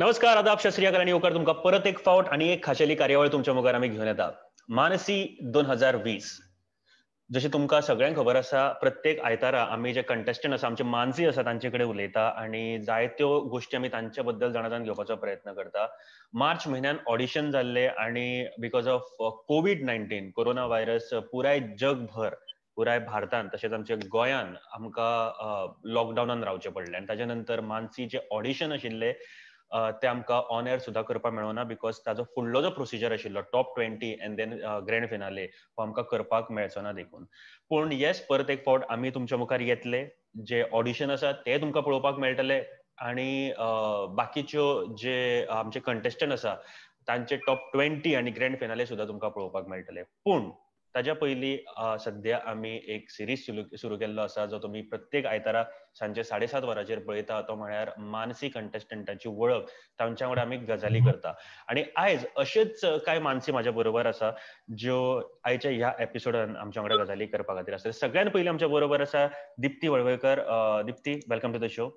नमस्कार, आदाब, सत श्री अकाल आनी येवकार तुमकां परत एक फावट आनी एक खाशेली कार्यावळ तुमच्या मुखार आमी घेवन येता, मानसी 2020. जशें तुमकां सगळ्यांक खबर आसा, प्रत्येक आयतारा आमी जे कंटेस्टंट आसा, आमचे मानसी आसा, तांचे कडेन उलयता आनी जायत्यो गोश्टी आमी तांचे बद्दल जाणा जावन घेवपाचो प्रयत्न करता. मार्च म्हयन्यान ऑडिशन जाल्ले आनी because of COVID-19 corona virus पुराय जगभर, पुराय भारतान तशेंच आमच्या गोंयान आमकां लॉकडावनान रावचें पडलें आनी ताच्या नंतर मानसी जे ऑडिशन आशिल्ले ते आमकां ऑन एअर सुद्दां करपाक मेळना, because ताजो फुडलो जो प्रोसिजर आशिल्लो top 20 and then grand finale हो आमकां करपाक मेळचो ना देखून. पूण येस, परत एक फावट आमी तुमच्या मुखार येतले, जे ऑडिशन आसा ते तुमकां पळोवपाक मेळटले आनी बाकीच्यो जे आमचे कंटेस्टंट आसा तांचे टॉप 20 आनी ग्रँड फिनाले सुद्दां तुमकां पळोवपाक मेळटले. पूण ताज्या पयलीं सद्या आमी एक सिरीज सुरू केल्लो आसा, जो तुमी प्रत्येक आयतारा सांजे 7:30 वरांचेर पळयता, तो म्हळ्यार मानसी कंटेस्टंटाची वळख. तांच्या वांगडा आमी गजाली करता आनी आयज अशेच कांय मानसी म्हाज्या बरोबर आसा ज्यो आयच्या ह्या एपिसोडान आमच्या वांगडा गजाली करपा खातीर आसा. सगळ्यान पयलीं आमच्या बरोबर आसा Dipti Valvaikar. Dipti, welcome to the show.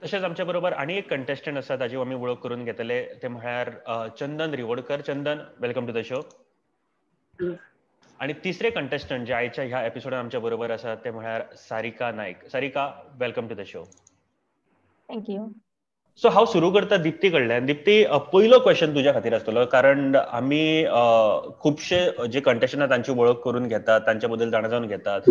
तशेंच आमच्या बरोबर आनी एक कंटेस्टंट आसा, ताची आमी वळख करून घेतले, ते म्हळ्यार Chandan Rivodkar. Chandan, welcome to the show. आनी तिसरे कंटेस्टंट जे आयच्या ह्या एपिसोडान आमच्या बरोबर आसा ते म्हळ्यार Sarika Naik. Sarika, welcome to the show. Thank you. So हांव सुरू करता दिप्ती कडल्यान. दिप्ती, पयलो क्वेश्चन तुज्या खातीर आसतलो, कारण आमी खुबशे जे कंटेस्टंट तांची वळख करून घेतात, तांच्या बद्दल जाणा जावन घेतात.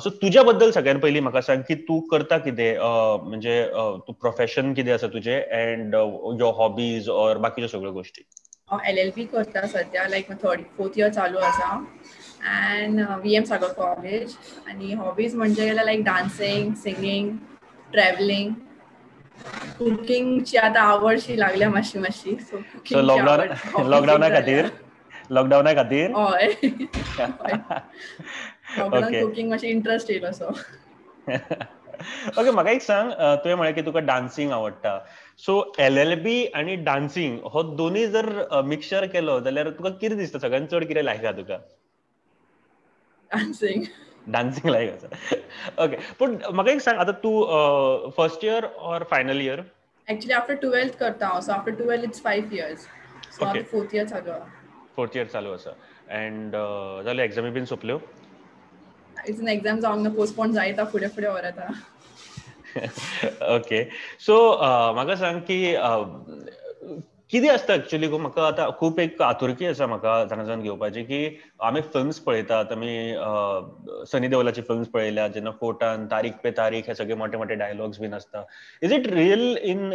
सो तुज्या बद्दल सगळ्यान पयलीं म्हाका सांग की तूं करता कितें, म्हणजे तूं प्रोफेशन कितें आसा तुजें एंड your hobbies or बाकीच्यो सगळ्यो गोश्टी. हांव LLB करता सद्या, लायक थर्ड फोर्थ इयर चालू आसा एंड VM Sagar college. आनी हॉबीज म्हणजे गेल्यार लायक डान्सिंग, सिंगींग, ट्रॅव्हलिंग, कुकिंगची आता आवडशी लागल्या मातशी मातशी. सो लॉकडावना खातीर, लॉकडावना खातीर हय, लॉकडावन कुकिंग मातशी इंट्रस्ट येयलो. सो ओके, म्हाका एक सांग, तुवें म्हळें की तुका डान्सिंग आवडटा, सो LLB आनी डान्सिंग हो दोनूय जर मिक्सचर केलो जाल्यार तुका कितें दिसता, सगळ्यान चड कितें लायक आसा तुका? डान्सिंग. डान्सिंग लायक आसा. ओके, पूण म्हाका एक सांग, आतां तूं first year or final year? Actually after 12th करता हांव, so after 12th it's 5 years. So आतां फोर्थ इयर चालू आसा. फोर्थ इयर चालू आसा. एंड जाल्यो एग्जामी बीन सोंपल्यो? इजून एग्जाम जावंक ना, पोस्टपोन जायता, फुडें फुडें व्हरता. ओके, सो म्हाका सांग की कितें आसता एक्चुअली, म्हाका आतां खूब एक आतुरकी आसा म्हाका जाणा जावन घेवपाची की आमी फिल्म्स पळयतात, आमी सनी देओलाची फिल्म्स पळयल्या जेन्ना कोर्टान तारीख पे तारीख हे सगळे मोठे मोठे डायलॉग्स बीन आसता. Is it real in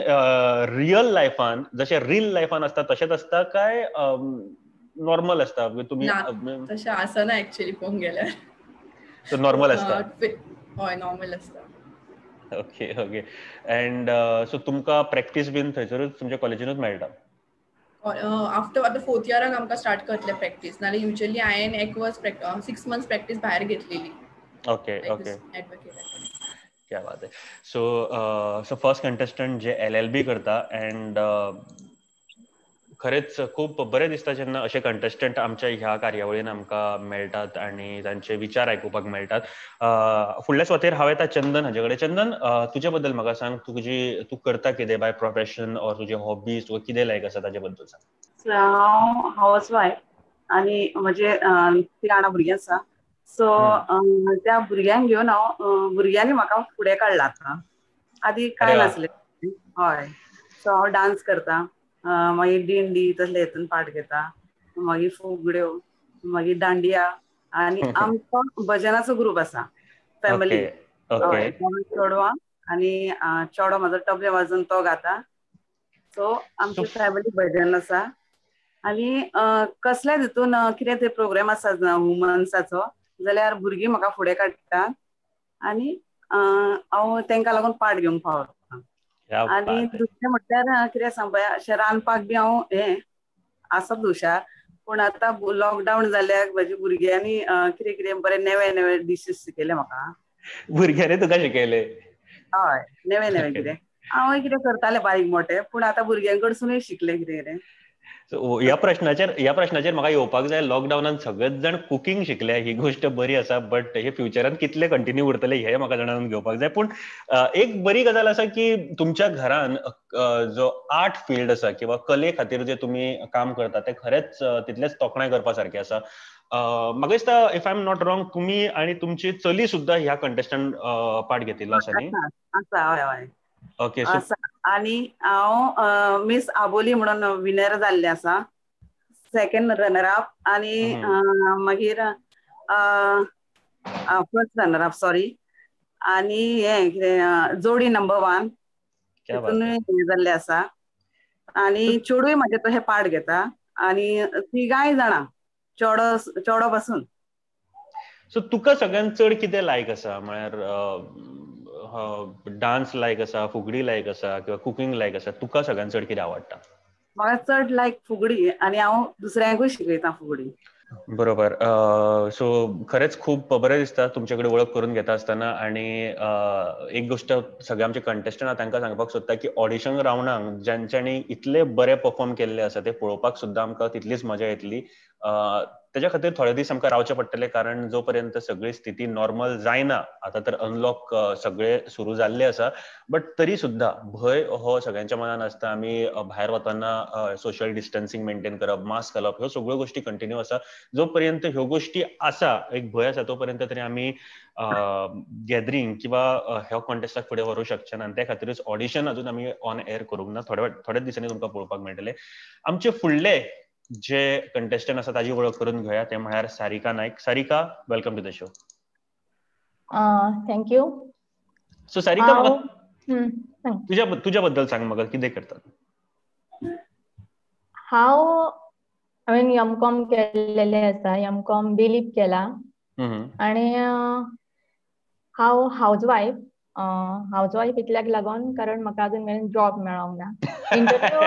real लायफान, जशें रियल लायफान आसता तशेंच आसता काय नॉर्मल आसता? तुमी तशें आसना एक्चुअली पळोवंक गेल्यार. सो नॉर्मल आसता? हय, नॉर्मल आसता. Okay okay. एंड सो तुमकां प्रॅक्टीस बीन थंयसरूच तुमच्या कॉलेजीनूच मेळटा? आफ्टर आतां फोर्थ इयराक आमकां स्टार्ट करतले प्रॅक्टीस, नाल्यार युजली हांवें एक वर्स 6 मंथ्स प्रॅक्टीस भायर घेतलेली. ओके ओके, क्या बात है. सो सो फर्स्ट कंटेस्टंट जे LLB करता एंड खरेंच खूब बरें दिसता जेन्ना अशे कंटेस्टंट आमच्या ह्या कार्यावळीन आमकां मेळटात आनी तांचे विचार आयकुपाक मेळटात. फुडल्या सुवातेर हांव येता चंदन हाजे कडेन. चंदन, तुजे बद्दल म्हाका सांग, तुजी तूं करता कितें बाय प्रोफेशन ऑर तुजे हॉबीज, तुका कितें लायक आसा ताजे बद्दल सांग. हांव हावस वायफ आनी म्हजे 3 जाणां भुरगीं आसा. सो त्या भुरग्यांक घेवन हांव, भुरग्यांनी म्हाका फुडें काडला आतां, आदी कांय नासलें. हय, सो हांव डान्स करता, मागीर दिंडी तसले हेतून पार्ट घेता, मागीर फुगड्यो, मागीर दांडिया, आनी आमचो भजनाचो ग्रूप आसा फॅमिली. चेडवां आनी चेडो म्हाजो तबले वाजोवन तो गाता. सो आमची फॅमिली भजन आसा. आनी कसल्याच हितून कितें ते प्रोग्राम आसा वुमन्साचो जाल्यार भुरगीं म्हाका फुडें काडटा आनी हांव तेंकां लागून पार्ट घेवंक पावता. आनी दुसरें म्हटल्यार कितें सांग पळय, अशें रांदपाक बी हांव हें आसत हुशार, पूण आतां लॉकडावन जाल्यार म्हज्या भुरग्यांनी कितें कितें बरें नवे नवे डिशीस शिकयले म्हाका. भुरग्यांनी तुका शिकयले? हय, नवे नवे कितें हांव कितें करतालें बारीक मोठें, पूण आतां भुरग्यां कडसुनूय शिकलें कितें कितें. सो ह्या प्रश्नाचेर म्हाका येवपाक जाय. लॉकडावनान सगळेच जाण कुकींग शिकले, ही गोश्ट बरी आसा, बट हे फ्युचरान कितले कंटिन्यू उरतले हे म्हाका जाणून घेवपाक जाय. पूण एक बरी गजाल आसा की तुमच्या घरान जो आर्ट फिल्ड आसा किंवा कले खातीर जे तुमी काम करता ते खरेंच तितलेच तोखणाय करपा सारके आसा. म्हाका दिसता if I am not wrong तुमी आनी तुमची चली सुद्धा ह्या कंटेस्टंट पार्ट घेतिल्लो आसा न्ही? आसा, हय हय. ओके. आनी हांव मिस आबोली म्हणून विनर जाल्लें आसा, सेकंड रनर अप, आनी मागीर फर्स्ट रनर अप सॉरी, आनी हें कितें जोडी नंबर 1 तितून हें जाल्लें आसा. आनी चेडूय म्हाजें तशें पार्ट घेता आनी तिगांय जाणां चेडो चेडो पासून. सो तुका सगळ्यांत चड कितें लायक आसा? म्हळ्यार डान्स लायक आसा, फुगडी लायक आसा किंवा कुकींग लायक आसा, तुका सगळ्यांत चड कितें आवडटा? म्हाका चड लायक फुगडी आनी हांव दुसऱ्यांकूय शिकयता फुगडी. बरोबर. सो खरेंच खूब बरें दिसता तुमचे कडेन वळख करून घेता आसतना. आनी एक गोश्ट सगळे आमचे कंटेस्टंट तांकां सांगपाक सोदता की ऑडिशन रावंडाक ज्यांच्यांनी इतले बरे परफॉर्म केल्ले आसा ते पळोवपाक सुद्दां आमकां तितलीच मजा येतली. तेज्या खातीर थोडे दीस आमकां रावचे पडटले, कारण जो पर्यंत सगळी स्थिती नॉर्मल जायना, आतां तर अनलॉक सगळे सुरू जाल्ले आसा, बट तरी सुद्दां भंय हो सगळ्यांच्या मनान आसता. आमी भायर वतना सोशल डिस्टन्सिंग मेंटेन करप, मास्क घालप, ह्यो सगळ्यो गोश्टी कंटिन्यू आसा. जो पर्यंत ह्यो गोश्टी आसा, एक भंय आसा, तो पर्यंत तरी आमी गॅदरींग किंवा ह्या कॉन्टेस्टाक फुडें व्हरूंक शकचे ना. आनी त्या खातीरूच ऑडिशन अजून आमी ऑन एअर करूंक ना. थोड्याच दिसांनी तुमकां पळोवपाक मेळटले. आमचे फुडले जे कंटेस्टंट आसा ताजी वळख करून घेवया, ते म्हळ्यार Sarika Naik. Sarika, welcome to the show. Thank you. So Sarika, तुज्या बद्दल सांग म्हाका, कितें करतात? हांवें एम कॉम केल्लेलें आसा, एम कॉम बिलीप केला, आनी हांव हावज वायफ. हावज वायफ इतल्याक लागून कारण म्हाका अजून मेरेन जॉब मेळोंक ना. इंटरव्यू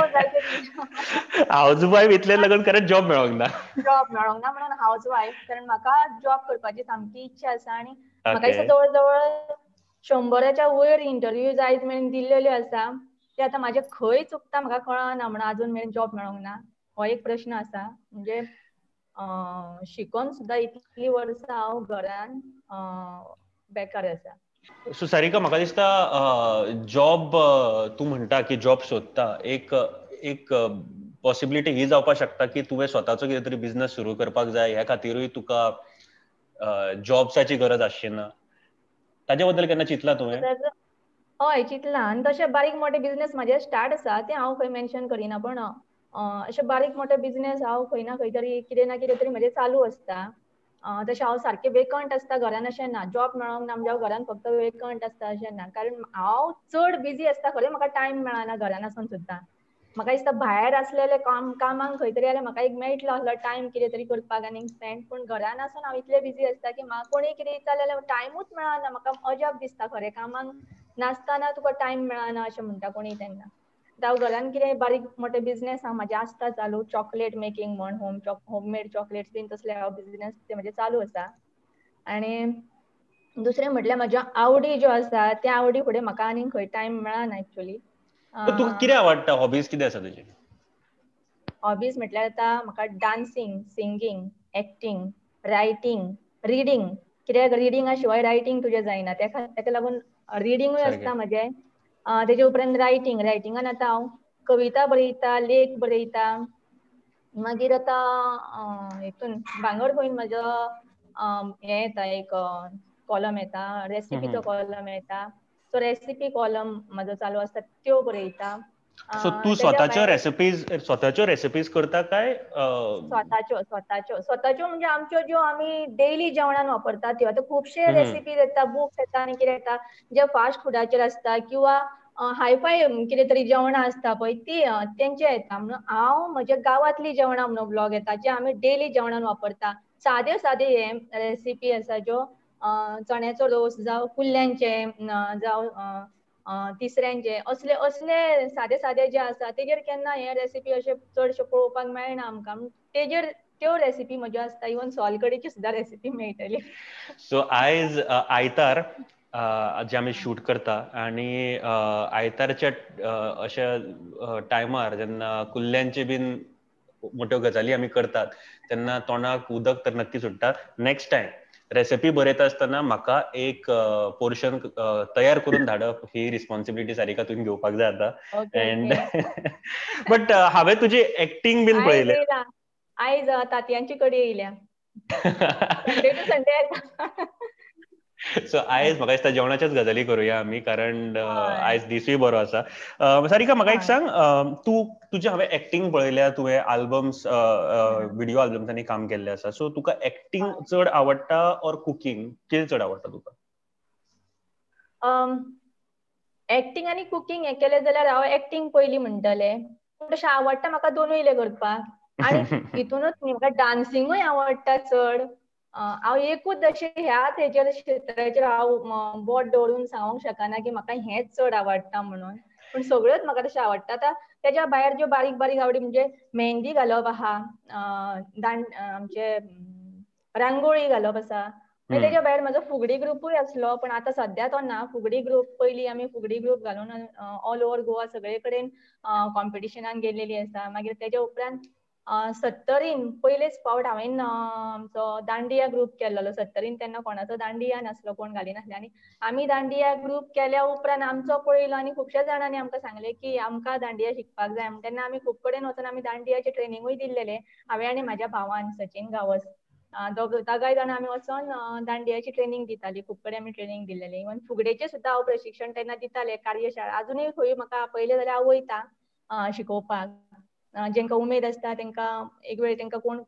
हावज वायफ इतल्याक लागून कारण जॉब मेळोंक ना, जॉब मेळोंक ना म्हणून हावज वायफ, कारण म्हाका जॉब करपाची सामकी इच्छा आसा. आनी म्हाका दिसता जवळ जवळ 100च्या वयर इंटरव्यू आयज मेरेन दिल्लेल्यो आसा, ते आतां म्हाजे खंय चुकता म्हाका कळना म्हणून अजून मेरेन जॉब मेळोंक ना, हो एक प्रश्न आसा. म्हणजे शिकोन सुद्दां इतली वर्सां हांव घरान बेकार आसा. सो सारिका, म्हाका दिसता जॉब तूं म्हणटा की जॉब सोदता, एक एक पॉसिबिलिटी ही जावपाक शकता की तुवें स्वताचो कितें तरी बिझनस सुरू करपाक जाय, ह्या खातीरूय तुका जॉब्साची गरज आसची ना. ताजे बद्दल केन्ना चिंतलां तुवें? हय चिंतलां, आनी तशें बारीक मोठे बिझनस म्हाजे स्टार्ट आसा, ते हांव खंय मेन्शन करिना, पण अशे बारीक मोठे बिझनस हांव खंय ना खंय तरी कितें ना कितें तरी म्हजें चालू आसता. तशें हांव सारकें वेकंट आसता घरान अशें ना, जॉब मेळोंक ना म्हणजे हांव घरान फक्त वेकंट आसता अशें ना, कारण हांव चड बिजी आसता, खरें म्हाका टायम मेळना घरान आसून सुद्दां. म्हाका दिसता भायर आसलेले कामाक खंय तरी जाल्यार म्हाका एक मेळटलो आसलो टायम कितें तरी करपाक आनी स्पेंड, पूण घरान आसून हांव इतलें बिजी आसता की म्हाका कोणी कितें विचारलें जाल्यार टायमूच मेळना. म्हाका अजाप दिसता खरें, कामाक नासतना तुका टायम मेळना अशें म्हणटा कोणी तेन्ना. हांव घरान कितें बारीक मोठे बिझनस हांव म्हाजे आसता चालू, चॉकलेट मेकिंग म्हण, होममेड चॉकलेट्स बीन तसले हांव बिझनस ते म्हजे चालू आसा. आनी दुसरें म्हटल्यार म्हज्यो आवडी ज्यो आसा त्या आवडी फुडें म्हाका आनीक खंय टायम मेळना एक्चुअली. तुका कितें आवडटा? हॉबीज कितें आसा तुजी? हॉबीज म्हटल्यार आतां म्हाका dancing, singing, acting, writing, reading. कित्याक रिडींगा शिवाय रायटींग तुजें जायना, ताका लागून रिडींगूय आसता म्हजें. तेजे उपरांत रायटींग, रायटिंगान आतां हांव कविता बरयता, लेख बरयता. मागीर आतां हितून भांगरभूंयन म्हजो हें येता, एक कॉलम येता, रेसिपीचो कॉलम येता, सो रेसिपी कॉलम म्हजो चालू आसता, त्यो बरयता. सो तूं स्वताच्यो रेसिपीज करता काय? स्वताच्यो म्हणजे आमच्यो ज्यो आमी डेली जेवणान वापरता त्यो. आतां खुबशे रेसिपीज येता, बुक्स येता आनी कितें येता जे फास्ट फुडाचेर आसता किंवा हायफाय कितें तरी जेवणां आसता पळय ती तेंचे येता. म्हणून हांव म्हज्या गांवांतली जेवणां म्हणून ब्लॉग येता जे आमी डेली जेवणान वापरता. सादे सादे हे रेसिपी आसा ज्यो चण्याचो रोस जावं कुल्ल्यांचे जावं तिसऱ्यांचे, असले असले सादे सादे जे आसा तेजेर केन्ना हे रेसिपी अशे चडशे पळोवपाक मेळना आमकां, तेजेर त्यो रेसिपी म्हज्यो आसता. इवन सोलकडीची सुद्दां रेसिपी मेळटली. सो आयज आयतार जे आमी शूट करता आनी आयतारच्या अशा टायमार जेन्ना कुल्ल्यांचे बीन मोठ्यो गजाली आमी करतात तेन्ना तोंडाक उदक तर नक्की सुट्टा. नेक्स्ट टायम रेसिपी बरयता आसतना म्हाका एक पोर्शन तयार करून धाडप ही रिस्पॉन्सिबिलिटी सारिका तुवें घेवपाक जाय आतां. एंड बट हांवें तुजी एक्टींग बीन पळयलें. आयज तातयांची कडी येयल्या. संडे सो आयज म्हाका दिसता जेवणाच्याच गजाली करूया आमी, कारण आयज दिसूय बरो आसा. सारिका म्हाका एक सांग, तूं तुजें हांवें एक्टींग पळयल्या, तुवें आल्बम्स विडियो आल्बम्सांनी काम केल्लें आसा, सो तुका एक्टींग चड आवडटा ऑर कुकींग, कितें चड आवडटा तुका? एक्टींग आनी कुकींग हें केलें जाल्यार हांव एक्टींग पयलीं म्हणटलें, पूण तशें आवडटा म्हाका दोनूय करपाक. आनी हितूनच न्ही, म्हाका डान्सिंगूय आवडटा चड. हांव एकूच अशें ह्याच हेचेर क्षेत्राचेर हांव बोट दवरून सांगूंक शकना की म्हाका हेंच चड आवडटा म्हणून, पूण सगळ्योच म्हाका तशें आवडटा. आतां तेज्या भायर ज्यो बारीक बारीक आवडी म्हणजे मेहंदी घालप आहा, आमचे रांगोळी घालप आसा. मागीर तेज्या भायर म्हाजो फुगडी ग्रुपूय आसलो, पण आतां सद्या तो ना. फुगडी ग्रुप पयलीं आमी फुगडी ग्रुप घालून ऑल ओवर गोवा सगळे कडेन कॉम्पिटिशनाक गेल्लेली आसा. मागीर तेज्या उपरांत सत्तरीन पयलेच फावट हांवें आमचो दांडिया ग्रुप केल्लो. सत्तरीन तेन्ना कोणाचो दांडिया नासलो, कोण घालिनासले. आनी आमी दांडिया ग्रुप केल्या उपरांत आमचो पळयलो आनी खुबश्या जाणांनी आमकां सांगलें की आमकां दांडिया शिकपाक जाय. तेन्ना आमी खूब कडेन वचून आमी दांडियाचें ट्रेनिंगूय दिल्लेलें. हांवें आनी म्हाज्या भावान सचिन गांवस दोगांय जाणां आमी वचोन दांडियाची ट्रेनिंग दिताली. खूब कडेन आमी ट्रेनिंग दिल्लेलें. इवन फुगडेचें सुद्दां हांव प्रशिक्षण तेन्ना दितालें कार्यशाळा. अजुनूय खंय म्हाका आपयलें जाल्यार हांव वयता शिकोवपाक. जेंका उमेद आसता तेंकां एक वेळ तेंकां कोण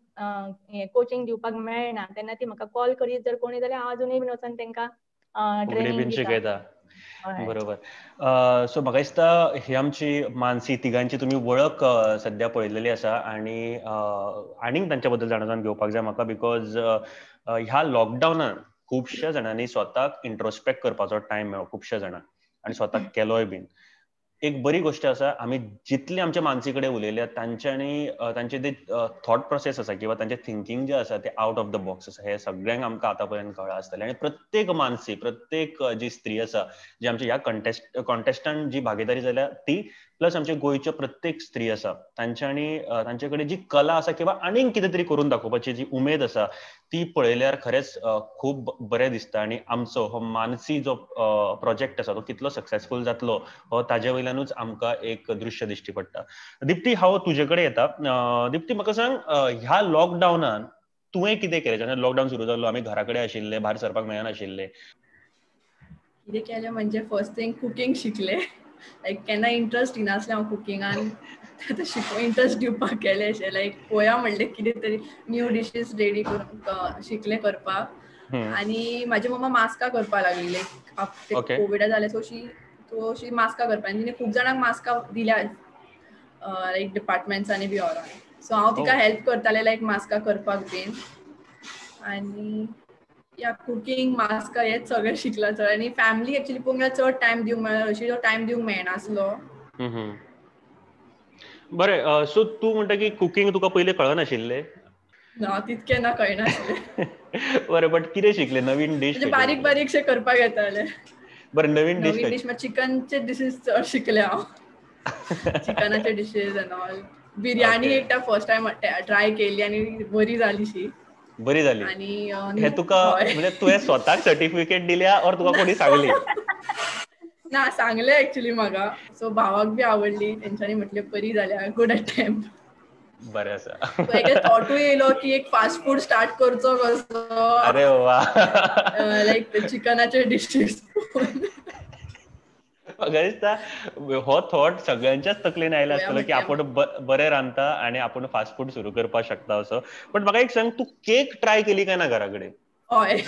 कोचिंग दिवपाक मेळना तेन्ना ती म्हाका कॉल करीत जर कोणी जाल्यार हांव अजुनूय बीन वचोन तेंकां ट्रेनिंग शिकयता. बरोबर. सो म्हाका दिसता ही आमची मानसी तिगांची तुमी वळख सद्या पळयलेली आसा आनी आनीक तांच्या बद्दल जाणा जावन घेवपाक जाय म्हाका, because ह्या लॉकडावनान खुबश्या जाणांनी स्वताक इंट्रोस्पेक्ट करपाचो टायम मेळ्ळो खुबश्या जाणांक आनी स्वताक केलोय बीन. एक बरी गोश्ट आसा, आमी जितले आमच्या मानसी कडेन उलयल्या तांच्यांनी तांचे ते थॉट प्रोसेस आसा किंवा तांचे थिंकींग जे आसा ते आउट ऑफ the box आसा, हे सगळ्यांक आमकां आतां पर्यंत कळ्ळां आसतलें. आनी प्रत्येक मानसी, प्रत्येक जी स्त्री आसा जी आमच्या ह्या कॉन्टेस्टान जी भागीदारी जाल्या ती, प्लस आमच्या गोंयच्यो प्रत्येक स्त्री आसा तांच्यांनी तांचे कडेन जी कला आसा किंवा आनीक कितें तरी करून दाखोवपाची जी उमेद आसा ती पळयल्यार खरेंच खूब बरें दिसता. आनी आमचो हो मानसी जो प्रोजेक्ट आसा तो कितलो सक्सेसफूल जातलो हो ताजे वयल्यानूच आमकां एक दृश्य दिश्टी पडटा. दीप्ती, हांव तुजे कडेन येता. दीप्ती, म्हाका सांग, ह्या लॉकडावनान तुवें कितें केलें? जेन्ना लॉकडावन सुरू जालो आमी घरा कडेन आशिल्ले, भायर सरपाक मेळनाशिल्लें, कितें केलें म्हणजे फर्स्ट थिंग कुकींग शिकलें. लायक केन्ना इंट्रस्ट येनासलें हांव कुकिंगान, आतां शिको इंट्रस्ट दिवपाक गेलें अशें. लायक पळोवया म्हणलें कितें तरी न्यू डिशीज रेडी करून शिकलें करपाक. आनी म्हाजी मम्मा मास्कां करपाक लागली, लायक कोविडा जालें सो शी अशी मास्कां करपाक, आनी तिणें खूब जाणांक मास्कां दिल्या लायक डिपार्टमेंट्सांनी बी व्हरोन. सो हांव तिका हेल्प करतालें लायक मास्कां करपाक बीन. आनी या कुकींग मास्कां हेंच सगळें शिकलां चड. आनी फॅमिली एक्चुअली पळोवंक गेल्यार चड टायम दिवंक मेळना, अशी तो टायम दिवंक मेळनासलो. बरें, सो तूं म्हणटा की कुकींग तुका पयलीं कळनाशिल्लें? ना, तितकें ना कळनासलें. बरें, बट कितें शिकलें नवीन डीश? बारीक बारीकशें करपाक येतालें. बरें, नवीन डीश? नवीन डीश चिकनचे डिशीज चड शिकलें हांव. चिकनाचे डिशीज एंड ऑल. बिर्याणी एकदां फर्स्ट टायम ट्राय केली आनी बरी जाली शी. बरी जाली. आनी हे तुका म्हणजे तुवें स्वताक सर्टिफिकेट दिल्या ऑर तुका कोणी सांगली? ना, सांगलें एक्चुअली म्हाका. सो भावाक बी आवडली, तेंच्यांनी म्हटलें बरी जाल्या, गुड अटेम्प्ट. बरें आसा. थॉटूय येयलो की एक फास्ट फूड स्टार्ट करचो कसो. अरे वा, लायक चिकनाचे डिशीज. म्हाका दिसता हो थॉट सगळ्यांच्याच तकलेन आयला आसतलो की आपूण बरें रांदता आनी आपूण फास्ट फूड सुरू करपाक शकता असो. बट म्हाका एक सांग, तूं केक ट्राय केली काय ना घरा कडेन? हय.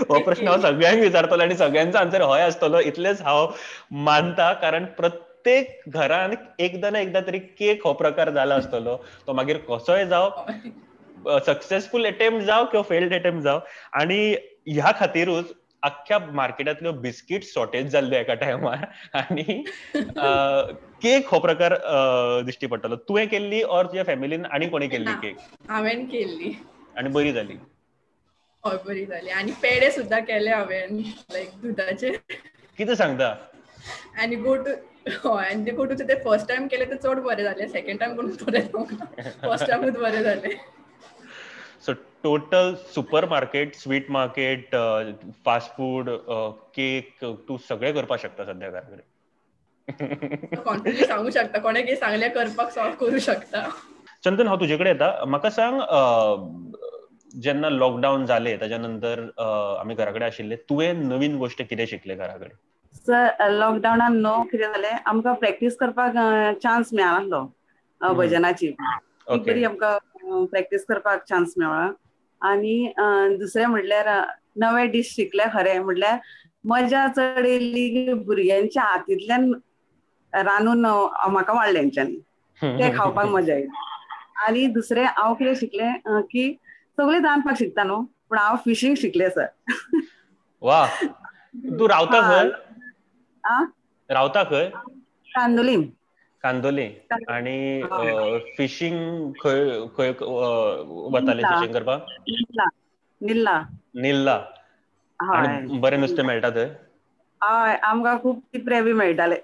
हो प्रश्न हांव सगळ्यांक विचारतलो आनी सगळ्यांचो आन्सर हय आसतलो इतलेंच हांव मानता, कारण प्रत्येक घरान एकदां ना एकदां तरी केक हो प्रकार जाला आसतलो. तो मागीर कसोय जावं, सक्सेसफूल अटेम्प्ट जावं किंवा फेल्ड अटेम्प्ट जावं. आनी ह्या खातीरूच अख्ख्या मार्केटांतल्यो बिस्कीट शॉर्टेज जाल्ल्यो एका टायमार आनी केक हो प्रकार दिश्टी पडटलो. तुवें केल्ली ऑर तुज्या फॅमिलीन आनी कोणी केल्ली केक? हांवें केल्ली आनी बरी जाली. हय, बरी जाली. आनी पेडे सुद्दां केले हांवें, लायक दुदाचे. कितें सांगता? आनी गो टू हय, आनी देखून ते फर्स्ट टायम केले ते चड बरें जालें, सेकंड टायम करून बरें जावंक ना, फर्स्ट टायमूच बरें जालें. So total super market, sweet market, fast food, cake तूं सगळें करपाक शकता सद्या घरा कडेन. कॉन्फिडंटली सांगू शकता, कोणे कितें सांगलें करपाक सॉल्व करूं शकता. चंदन, हांव तुजे कडेन येता. म्हाका सांग, जेन्ना लॉकडावन जालें ताच्या नंतर आमी घरा कडेन आशिल्ले, तुवें नवीन गोश्ट कितें शिकलें घरा कडेन? सर, लॉकडावनान न्हू कितें जालें, आमकां प्रॅक्टीस करपाक चान्स मेळनासलो भजनाची. बरी आमकां प्रॅक्टीस करपाक चान्स मेळ्ळो. आनी दुसरें म्हटल्यार नवे डीश शिकले. खरें म्हटल्यार मजा चड येयली की भुरग्यांच्या हातींतल्यान रांदून म्हाका वाडलें तेंच्यांनी, तें खावपाक मजा येयली. आनी दुसरें हांव कितें शिकलें की सगळें रांदपाक शिकता न्हू, पूण हांव फिशींग शिकलें सर. वा, तूं रावता खंय? रावता खंय? कांदोली. कांदोली. आनी फिशींग खंय खंय वताले फिशींग करपाक? निल्ला. निल्ला. आनी बरें नुस्तें मेळटा थंय? हय, आमकां खूब तिपरे बी मेळटाले.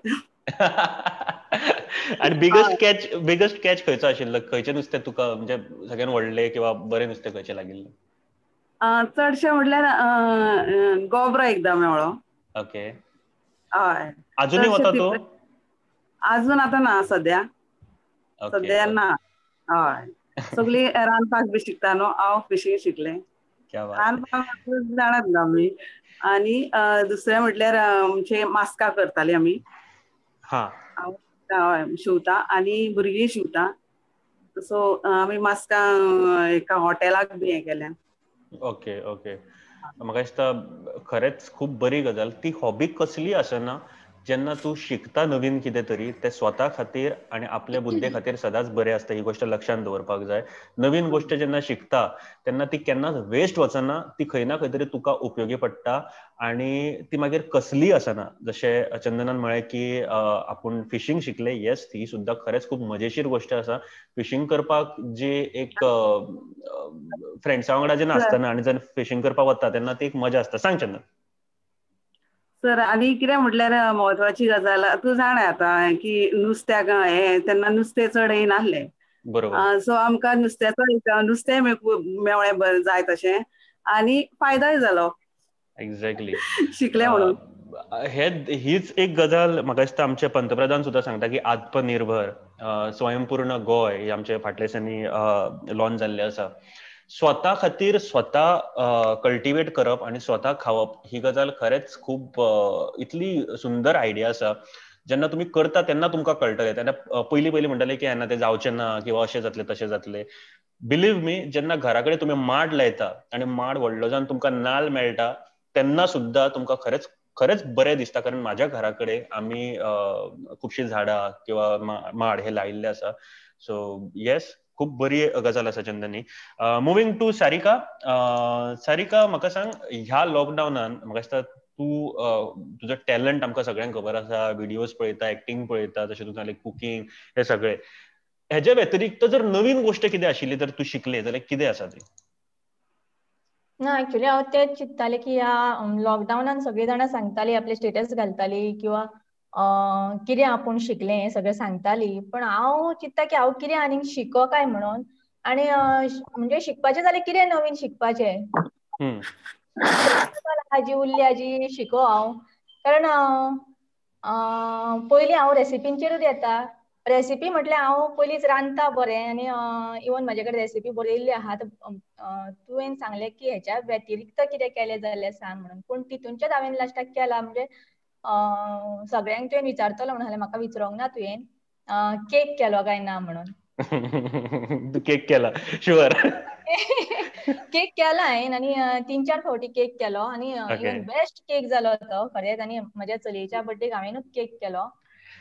आनी बिगेस्ट कॅच खंयचो आशिल्लो? खंयचें नुस्तें तुका म्हणजे सगळ्यान व्हडलें किंवा बरें नुस्तें खंयचें लागिल्लें? चडशें म्हटल्यार गोबरो एकदां मेळ्ळो. ओके. हय. अजूनय वता तूं? अजून आतां ना, सद्या सद्या ना. हय, सगळीं रांदपाक बी शिकता न्हू, हांव फिशींग शिकलें. रांदपाक जाणात न्हू आमी. आनी दुसरें म्हटल्यार आमचे मास्कां करताली आमी. हय, शिंवता आनी भुरगीं शिंवता. सो आमी मास्कां एका हॉटेलाक बी हें केल्या. Okay okay. म्हाका दिसता खरेंच खूब बरी गजाल. ती हॉबी कसली आसना, जेन्ना तूं शिकता नवीन कितें तरी, तें स्वता खातीर आनी आपल्या बुद्दे खातीर सदांच बरें आसता. ही गोश्ट लक्षांत दवरपाक जाय. नवीन गोश्ट जेन्ना शिकता तेन्ना ती केन्नाच वेस्ट वचना, ती खंय ना खंय तरी तुका उपयोगी पडटा आनी ती मागीर कसलीय आसना. जशें चंदनान म्हळें की आपूण फिशींग शिकलें, येस, ही सुद्दां खरेंच खूब मजेशीर गोश्ट आसा. फिशींग करपाक जी एक फ्रेंड्सा वांगडा जेन्ना आसतना आनी जेन्ना फिशींग करपाक वता तेन्ना ती एक मजा आसता. सांग चंदन. सर, आनी कितें म्हटल्यार म्हत्वाची गजाल तूं जाणा आतां की नुस्त्याक हें तेन्ना नुस्तें चड येयनासलें. बरोबर. सो आमकां नुस्त्याचो नुस्तें मेळ्ळें जाय तशें, आनी फायदोय जालो. एक्झॅक्टली, शिकलें म्हणून. हीच एक गजाल म्हाका दिसता आमचे पंतप्रधान सुद्दां सांगता की आत्मनिर्भर, स्वयंपूर्ण गोंय हे आमचे फाटल्या दिसांनी लॉन्च जाल्लें आसा. स्वता खातीर स्वता कल्टिवेट करप आनी स्वता खावप ही गजाल खरेंच खूब इतली सुंदर आयडिया आसा. जेन्ना तुमी करता तेन्ना तुमकां कळटलें. तेन्ना पयलीं पयलीं म्हणटाले की ना तें जावचें ना किंवा अशें जातलें तशें जातलें. बिलीव मी, जेन्ना घरा कडेन तुमी माड लायता आनी माड व्हडलो जावन तुमकां नाल्ल मेळटा तेन्ना सुद्दां तुमकां खरेंच खरेंच बरें दिसता. कारण म्हाज्या घरा कडेन आमी खुबशीं झाडां किंवा माड हे लायिल्ले आसा. सो येस, खूब बरी गजाल आसा चंदनी. Moving to Sarika. Sarika, म्हाका सांग, ह्या लॉकडावनान म्हाका दिसता तूं तुजो टॅलंट आमकां सगळ्यांक खबर आसा, व्हिडियोज पळयता, एक्टींग पळयता, तशें तुजें जालें कुकींग, हें सगळें. हेजे व्यतिरिक्त जर नवीन गोश्ट कितें आशिल्ली जर तूं शिकलें जाल्यार कितें आसा ती? ना, एक्चुअली हांव तेंच चिंत्तालें की ह्या लॉकडावनान सगळीं जाणां सांगतालीं, आपले स्टेटस घालतालीं किंवा कितें आपूण शिकलें हें सगळें सांगतालीं. पण हांव चिंत्ता की हांव कितें आनीक शिको काय म्हणून, आनी म्हणजे शिकपाचें जाल्यार कितें नवीन शिकपाचें हाजी उरली हाजी शिको हांव. कारण पयलीं हांव रेसिपींचेरूच येता. रेसिपी म्हटल्यार हांव पयलींच रांदता बरें, आनी इवन म्हाजे कडेन रेसिपी बरयल्ली आहा. तुवें सांगलें की हेच्या व्यतिरिक्त कितें केलें जाल्यार सांग म्हणून, पूण तितूनचेच हांवें लास्टाक केलां. म्हणजे सगळ्यांक तुवें विचारतलो म्हणून म्हाका विचारूंक ना तुवें केक केलो काय ना म्हणून. केक केला, शुअर. केक केला हांवें, आनी 3-4 फावटी केक केलो, आनी इवन बेस्ट केक जालो तो खरेंच. आनी म्हज्या चलयेच्या बर्थडेक हांवेनूच केक केलो,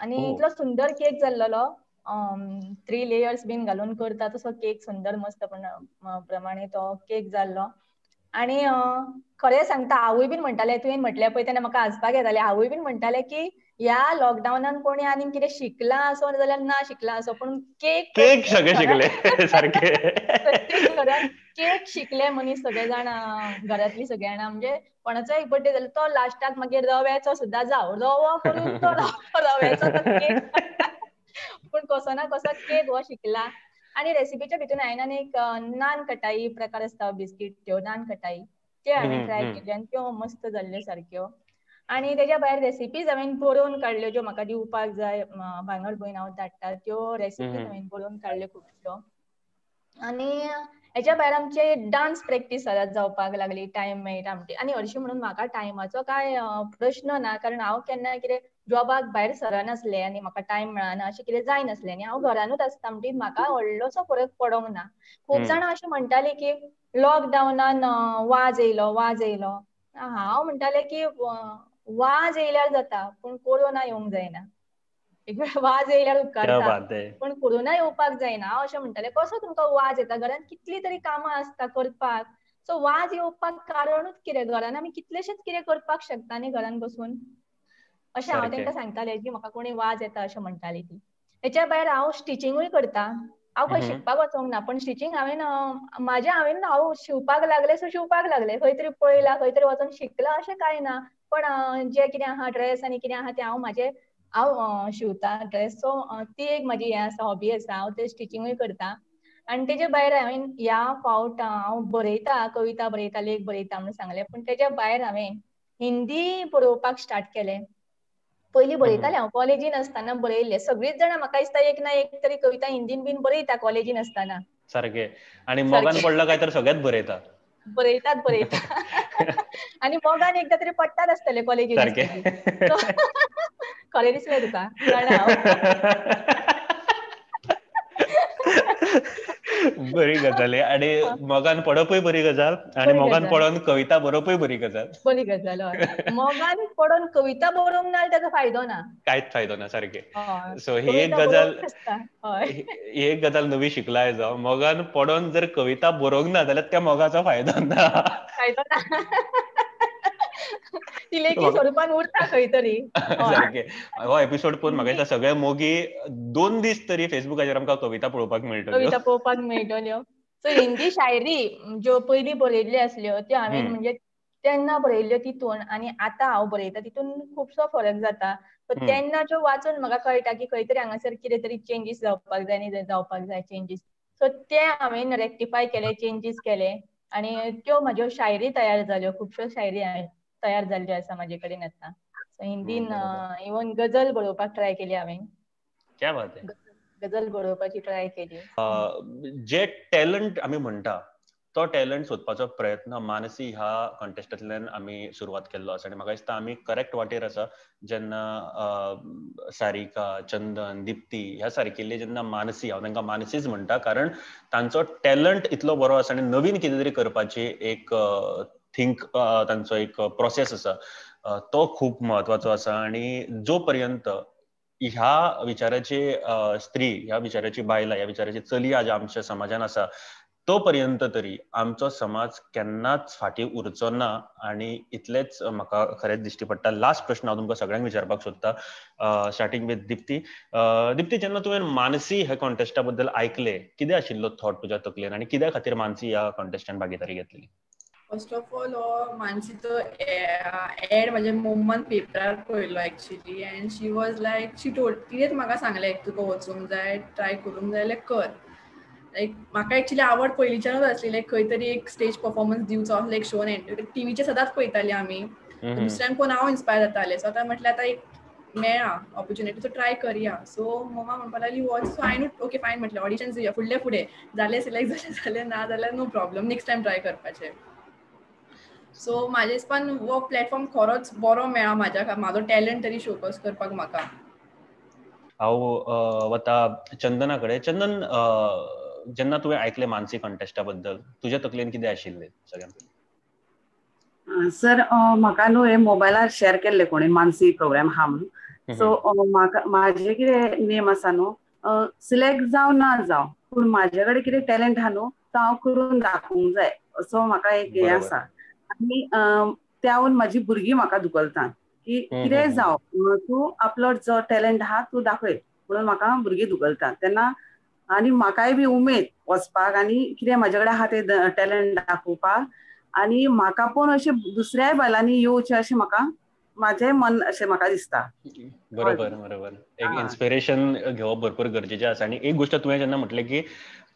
आनी इतलो सुंदर केक जाल्लो, 3 लेयर्स बीन घालून करता तसो केक सुंदर मस्त प्रमाणे तो केक जाल्लो. आनी खरें सांगता, आवय बीन म्हणटाले, तुवें म्हटलें पळय तेन्ना म्हाका हांसपाक येतालें. आवय बीन म्हणटाले की ह्या लॉकडावनान कोणी आनी कितें शिकला असो जाल्यार ना शिकला असो, पूण केक केक सगळे शिकले सारखे, प्रत्येक घरात केक शिकले मनीस सगळे जाण, घरातली सगळे जाणां. म्हणजे कोणाचो एक बर्थडे जालो तो लास्टाक मागीर रव्याचो सुद्दां जावं, रवो करून तो रव्याचो तो केक, पूण कसो ना कसो केक हो शिकला. आनी रेसिपीच्या भितून हांवें आनी एक नान कटाई प्रकार आसता, बिस्कीट त्यो नान कटाई, त्यो हांवें ट्राय केल्यो आनी त्यो मस्त जाल्ल्यो सारक्यो. आनी तेज्या भायर रेसिपीज हांवें बरोवन काडल्यो ज्यो म्हाका दिवपाक जाय, भांगरभूंयन हांव धाडटा त्यो रेसिपीज हांवें बरोवन काडल्यो खुबश्यो. आनी हेच्या भायर आमचे डान्स प्रॅक्टीस सदांच जावपाक लागली, टायम मेळटा म्हणटी. आनी हरशीं म्हणून म्हाका टायमाचो कांय प्रश्न ना, कारण हांव केन्ना कितें जॉबाक भायर सरनासलें आनी म्हाका टायम मेळना अशें कितें जायनासलें आनी हांव घरानूच आसता म्हणटी म्हाका व्हडलोसो फरक पडोंक ना. खूब जाणां अशें म्हणटालीं की लॉकडावनान वाज येयलो वाज येयलो, हांव म्हणटालें की वाज येयल्यार जाता पूण कोरोना येवंक जायना. एक वेळ वाज येयल्यार उपकारता पूण कोरोना येवपाक जायना. हांव अशें म्हणटालें, कसो तुमकां वाज येता, घरांत कितली तरी कामां आसता करपाक, सो वाज येवपाक कारणूच कितें, घरान आमी कितलेशेच कितें करपाक शकता न्ही घरान बसून, अशें हांव तांकां सांगतालें की म्हाका कोणी वाज येता अशें म्हणटाली ती. हेच्या भायर हांव स्टिचिंगूय करता. हांव खंय शिकपाक वचोंक ना, पण स्टिचींग हांवें म्हाजें हांवें हांव शिवपाक लागलें सो शिवपाक लागलें, खंय तरी पळयलां खंय तरी वचोन शिकलां अशें कांय ना, पण जे कितें आहा ड्रेस आनी कितें आहा तें हांव म्हाजें हांव शिवता ड्रेस. सो ती एक म्हाजी हें आसा, हॉबी आसा, हांव तें स्टिचिंगूय करता. आनी तेजे भायर हांवें ह्या फावट हांव बरयता, कविता बरयता, लेख बरयता म्हणून सांगलें, पूण तेज्या भायर हांवें हिंदी बरोवपाक स्टार्ट केलें. पयलीं बरयतालें हांव कॉलेजीन आसतना बरयल्लें, सगळींच जाणां म्हाका दिसता एक ना एक तरी कविता हिंदीन बीन बरयता कॉलेजीन आसतना सारकें. आनी मोगान पडला काय तर सगळेच बरयता बरयतात बरयता आनी मोगान एकदां तरी पडटात आसतले कॉलेजीन. खरें दिसलें तुका? बरी गजाल. आनी मोगान पडपूय बरी गजाल आनी मोगान पडोन कविता बरोवपूय बरी गजाल. बरी गजाल. मोगान पडोन कविता बरोवंक ना ताका फायदो ना, कांयच फायदो ना सारकें. सो ही एक गजाल, ही एक गजाल नवी शिकला आयज हांव, मोगान पडोन जर कविता बरोवंक ना जाल्यार त्या मोगाचो फायदो ना, फायदो ना, ती लेखी स्वरूपान उरता खंय तरी. सारकें. हो एपिसोड पळोवन म्हाका दिसता सगळे मोगी 2 दीस तरी फेसबुकाचेर आमकां कविता पळोवपाक मेळटल्यो, कविता पळोवपाक मेळटल्यो. सो हिंदी शायरी ज्यो पयलीं बरयल्ल्यो आसल्यो त्यो हांवें म्हणजे तेन्ना बरयल्ल्यो तितून आनी आतां हांव बरयता तितून खुबसो फरक जाता. तेन्ना ज्यो वाचून म्हाका कळटा की खंय तरी हांगासर कितें तरी चेंजीस जावपाक जाय न्ही, जावपाक जाय चेंजीस. सो ते हांवें रेक्टिफाय केले, चेंजीस केले आनी त्यो म्हाज्यो शायरी तयार जाल्यो, खुबश्यो शायरी तयार जाल्ल्यो आसा म्हाजे कडेन आतां. सो हिंदीन इवन गजल बरोवपाक ट्राय केली हांवें. क्या बात है. गजल बरोवपाची ट्राय केली. जे टॅलंट आमी म्हणटा तो टॅलंट सोदपाचो प्रयत्न मानसी ह्या कॉन्टेस्टांतल्यान आमी सुरवात केल्लो आसा आनी म्हाका दिसता आमी करेक्ट वाटेर आसा. जेन्ना सारिका, चंदन, दीप्ती ह्या सारकिल्ले जेन्ना मानसी, हांव तांकां मानसीच म्हणटा कारण तांचो टॅलंट इतलो बरो आसा आनी नवीन कितें तरी करपाची एक थिंक तांचो एक प्रोसेस आसा तो खूब म्हत्वाचो आसा. आनी जो पर्यंत ह्या विचाराची स्त्री, ह्या विचाराची बायलां, ह्या विचाराची चली आज आमच्या समाजान आसा तो पर्यंत तरी आमचो समाज केन्नाच फाटीं उरचो ना. आनी इतलेंच म्हाका खरेंच दिश्टी पडटा. लास्ट प्रश्न हांव तुमकां सगळ्यांक विचारपाक सोदता, स्टार्टींग विथ दीप्ती. दीप्ती, जेन्ना तुवें मानसी ह्या कॉन्टेस्टा बद्दल आयकलें, कितें आशिल्लो थॉट तुज्या तकलेन आनी कित्या खातीर मानसी ह्या कॉन्टेस्टान भागीदारी घेतली? फर्स्ट ऑफ ऑल हो मानसीचो एड म्हज्या मम्मान पेपरार पळयलो actually, and she was like, she told, तिणेच म्हाका सांगलें तुका वचूंक जाय, ट्राय करूंक जाय जाल्यार कर. लायक म्हाका एक्चुअली आवड पयलींच्यानूच आसली, लायक खंय तरी एक स्टेज परफॉर्मन्स दिवचो, लायक शोन टिवीचेर सदांच पळयताली आमी, दुसऱ्यांक पळोवन हांव इन्स्पायर जातालें. सो आतां म्हटलें आतां एक मेळ्ळा ऑपॉर्च्युनिटी, सो ट्राय करया. सो मम्मा म्हणपाक लागली वच. सो हांवें ओके फायन म्हटलें, ऑडिशन दिवया, फुडले फुडें जालें सिलेक्ट जालें जालें, ना जाल्यार no problem, next time try करपाचें. सो म्हाजे हिसपान हो प्लॅटफॉर्म खरोच बरो मेळ्ळा म्हाज्या, म्हाजो टॅलंट तरी शोकस करपाक म्हाका. हांव वता चंदना कडेन. चंदन, जेन्ना तुवें आयकलें मानसी कॉन्टेस्टा बद्दल, तुज्या तकलेन कितें आशिल्लें सगळ्यां पयलीं? सर, म्हाका न्हू हे मोबायलार शेअर केल्ले कोणी मानसी प्रोग्राम आहा म्हणून. सो म्हाका म्हाजे कितें नेम आसा न्हू, सिलेक्ट जावं ना जावं पूण म्हाजे कडेन कितें टॅलंट आहा न्हू तो हांव करून दाखोवंक जाय असो म्हाका एक हें आसा. आनी त्याहून म्हाजी भुरगीं म्हाका धुकलता की की कितेंय जावं तूं आपलो जो टॅलंट आहा तूं दाखय म्हणून म्हाका भुरगीं धुकलतात तेन्ना. आनी म्हाकाय बी उमेद वचपाक आनी कितें म्हाजे कडेन आहा तें टॅलंट दाखोवपाक आनी म्हाका पण अशें दुसऱ्याय बायलांनी येवचें अशें म्हाका म्हाजें मन अशें म्हाका दिसता. बरोबर बरोबर, एक इन्स्पिरेशन घेवप भरपूर गरजेचें आसा. आनी एक गोश्ट तुवें जेन्ना म्हटलें की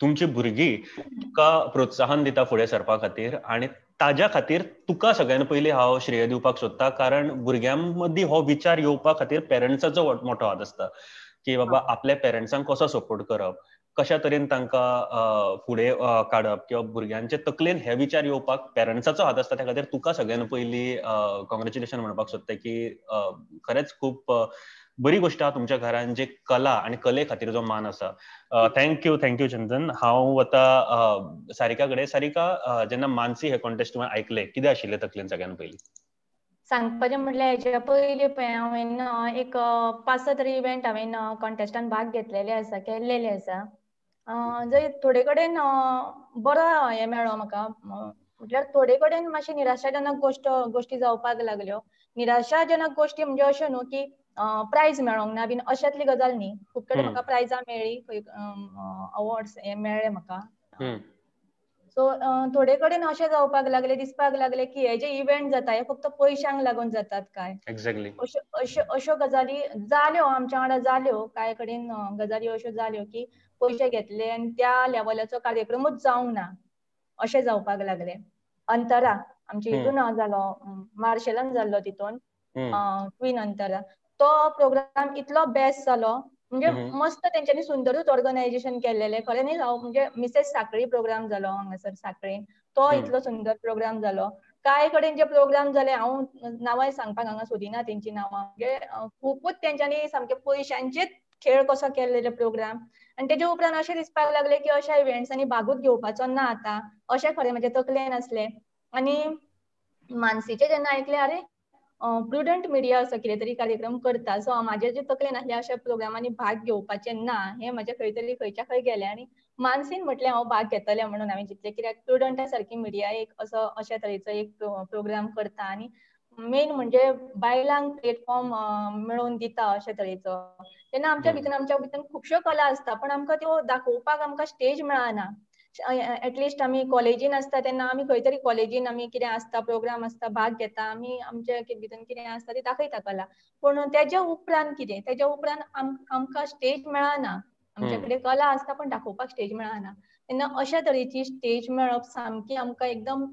तुमची भुरगीं तुका प्रोत्साहन दिता फुडें सरपा खातीर आनी ताज्या खातीर तुका सगळ्यान पयलीं हांव श्रेय दिवपाक सोदता, कारण भुरग्यां मदीं हो विचार येवपा खातीर पेरंट्साचो मोठो हात आसता की बाबा आपल्या पेरंट्सांक कसो सपोर्ट करप, कशा तरेन तांकां फुडें काडप किंवा भुरग्यांचे तकलेन हे विचार येवपाक पेरंट्साचो हात आसता. त्या खातीर तुका सगळ्यान पयलीं कॉंग्रेच्युलेशन म्हणपाक सोदता की खरेंच खूब बरी गोश्ट आहा तुमच्या घरान जे कला आनी कले खातीर जो मान आसा. Thank you, thank you चंदन. हांव वता सारिका कडेन. सारिका, जेन्ना मानसी हे कॉन्टेस्ट तुवें आयकले, कितें आशिल्लें तकलेन सगळ्यान पयलीं? सांगपाचें म्हटल्यार हेच्या पयलीं पळय हांवें एक 5-6 तरी इव्हेंट हांवें कॉन्टेस्टान भाग घेतलेले आसा, केल्लेले आसा. जंय थोडे कडेन बरो हें मेळ्ळो म्हाका, म्हटल्यार थोडे कडेन मातशें निराशाजनक गोश्टी जावपाक लागल्यो. निराशाजनक गोश्टी म्हणजे अश्यो न्हू की प्रायज मेळोंक ना बीन अश्यांतली गजाल न्ही, खूब कडेन म्हाका प्रायजां मेळ्ळी, अवॉर्ड्स हे मेळ्ळे म्हाका. सो थोडे कडेन अशें जावपाक लागले, दिसपाक लागले की हे जे इव्हेंट जाता हे फक्त पयशांक लागून जातात काय. एक्झॅक्टली, अश्यो अश्यो गजाली जाल्यो आमच्या वांगडा जाल्यो, कांय कडेन गजाली अश्यो जाल्यो की पयशे घेतले आनी त्या लेवलाचो कार्यक्रमूच जावंक ना अशें जावपाक लागले. अंतरा आमच्या हितून जालो, मार्शेलान जाल्लो, तितून क्वीन अंतरा तो प्रोग्राम इतलो बेस्ट जालो, म्हणजे मस्त तेंच्यांनी सुंदरूच ऑर्गनायजेशन केल्लेलें खरें न्ही. हांव म्हणजे मिसेस साखळी प्रोग्राम जालो हांगासर साखळीन, तो इतलो सुंदर प्रोग्राम जालो. कांय कडेन जे प्रोग्राम जाले हांव नांवांय सांगपाक हांगा सोदिना तेंची नांवां, म्हणजे खुबूच तेंच्यांनी सामके पयशांचेच खेळ कसो केल्लेले प्रोग्राम. आनी तेजे उपरांत अशें दिसपाक लागलें की अशा इव्हेंट्सांनी भागूच घेवपाचो ना आतां, अशें खरें म्हज्या तकलेन आसलें. आनी मानसीचें जेन्ना आयकलें, अरे प्रुडंट मिडिया असो कितें तरी कार्यक्रम करता, सो म्हाजे जे तकलेन आसले अशा प्रोग्रामांनी भाग घेवपाचें ना हें म्हज्या खंय तरी खंयच्या खंय गेलें. आनी मानसीन म्हटलें हांव भाग घेतलें म्हणून हांवें चिंतलें, कित्याक प्रुडंटा सारकी मिडिया एक असो अशा तरेचो एक प्रोग्राम करता आनी मेन म्हणजे बायलांक प्लेटफॉर्म मेळोवन दिता अशे तरेचो. तेन्ना आमच्या भितर खुबश्यो कला आसता पण आमकां त्यो दाखोवपाक आमकां स्टेज मेळना. एटलिस्ट आमी कॉलेजीन आसता तेन्ना आमी खंय तरी कॉलेजीन आमी कितें आसता प्रोग्राम आसता भाग घेता, आमी आमच्या भितर कितें आसता ती दाखयता कला. पूण तेज्या उपरांत कितें, तेज्या उपरांत आमकां स्टेज मेळना, आमच्या कडेन कला आसता पण दाखोवपाक स्टेज मेळना. तेन्ना अशा तरेची स्टेज मेळप सामकी आमकां एकदम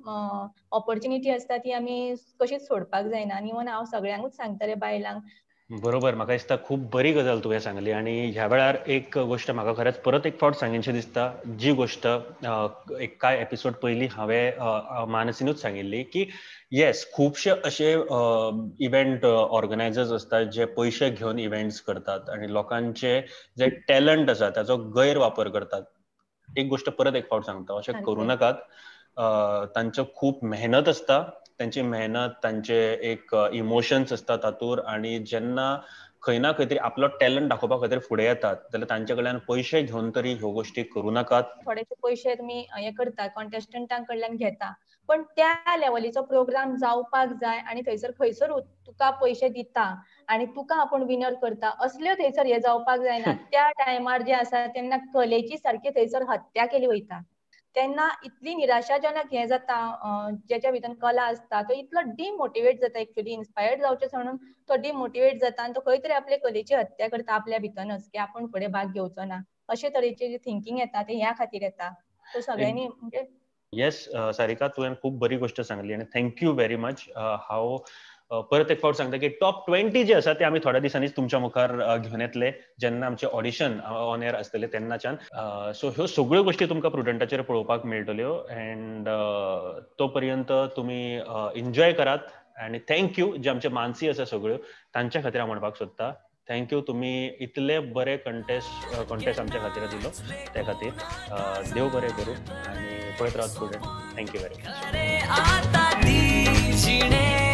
ऑपॉर्च्युनिटी आसता, ती आमी कशीच सोडपाक जायना. आनी इवन हांव सगळ्यांकूच सांगतलें बायलांक. बरोबर, म्हाका दिसता खूब बरी गजाल तुवें सांगली. आनी ह्या वेळार एक गोश्ट म्हाका खरेंच परत एक फावट सांगीनशें दिसता, जी गोश्ट एक कांय एपिसोड पयलीं हांवें मानसीनूच सांगिल्ली की येस, खुबशे अशे इव्हेंट ऑर्गनायजर्स आसतात जे पयशे घेवन इव्हेंट्स करतात आनी लोकांचे जे टॅलंट आसा ताचो गैरवापर करतात. एक गोश्ट परत एक फावट सांगता, अशें करूं नाकात. तांचो खूब मेहनत आसता, त्यांची मेहनत, तांचे एक इमोशन्स आसता तातूर, आनी जेन्ना खंय ना खंय तरी आपलो टॅलंट दाखोवपा खातीर फुडें येतात जाल्यार तांचे कडल्यान पयशे घेवन तरी ह्यो गोश्टी करूं नाकात. थोडेशे पयशे तुमी हे करता, कॉन्टेस्टंटां कडल्यान घेता, पण त्या लेवलीचो प्रोग्राम जावपाक जाय आनी थंयसर खंयसर तुका पयशे दिता आनी तुका आपूण विनर करता असल्यो थंयसर हे जावपाक जायना. त्या टायमार जे आसा तेन्ना कलेची सारकी थंयसर हत्या केली वयता, तेन्ना इतली निराशाजनक हें जाता. ज्याच्या भितर कला आसता तो इतलो डिमोटिवेट जाता, एक्चुअली इन्स्पायर्ड जावचें म्हणून तो डिमोटिवेट जाता आनी तो खंय तरी आपले कलेची हत्या करता आपल्या भितरच की आपूण फुडें भाग घेवचो ना, अशे तरेचे जे थिंकींग येता ते ह्या खातीर येता. सो सगळ्यांनी म्हणजे येस सारिका, तुवें खूब बरी गोश्ट सांगली आनी thank you very much. हांव परत एक फावट सांगता की टॉप 20 जे आसा ते आमी थोड्या दिसांनीच तुमच्या मुखार घेवन येतले, जेन्ना आमचे ऑडिशन ऑन एअर आसतले तेन्नाच्यान. सो ह्यो सगळ्यो गोश्टी तुमकां प्रुडंटाचेर पळोवपाक मेळटल्यो अँड तो पर्यंत तुमी एन्जॉय करात. आनी thank you जे आमचे मानसी आसा सगळ्यो तांच्या खातीर हांव म्हणपाक सोदता thank you, तुमी इतले बरे कॉन्टेस्ट आमच्या खातीर दिलो त्या खातीर. देव बरें करूं आनी पळयत रावत student. Thank you very much.